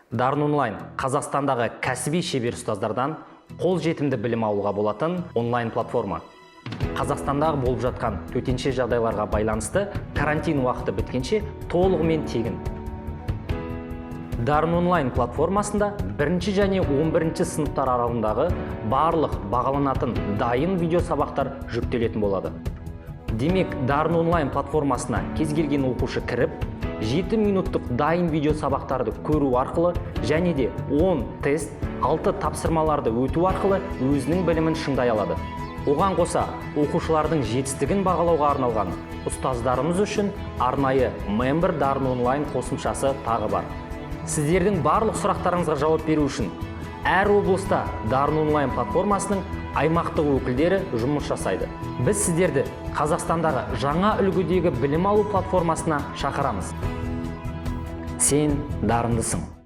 Дарын онлайн – Қазақстандағы кәсіби шебер ұстаздардан қолжетімді білім алуға болатын онлайн платформа. Қазақстандағы болып жатқан төтенше жағдайларға байланысты карантин уақыты біткенше толығымен тегін. Дарын онлайн платформасында бірінші және 11 сыныптар аралығындағы барлық бағаланатын дайын видеосабақтар жүктелетін болады. Демек, Дарын онлайн платформасына кез келген оқушы кіріп, 7 минуттық дайын видеосабақтарды көру арқылы және де 10 тест, 6 тапсырмаларды өту арқылы өзінің білімін шыңдай алады. Оған қоса, оқушылардың жетістігін бағалауға арналған ұстаздарымыз үшін арнайы Member Дарын онлайн қосымшасы тағы бар. Сіздердің барлық сұрақтарыңызға жауап беру үшін әр облыста Дарын онлайн платформасының аймақтық өкілдері жұмыс жасайды. Біз сіздерді Қазақстандағы жаңа үлгідегі білім алу платформасына шақырамыз. Сен дарындысың.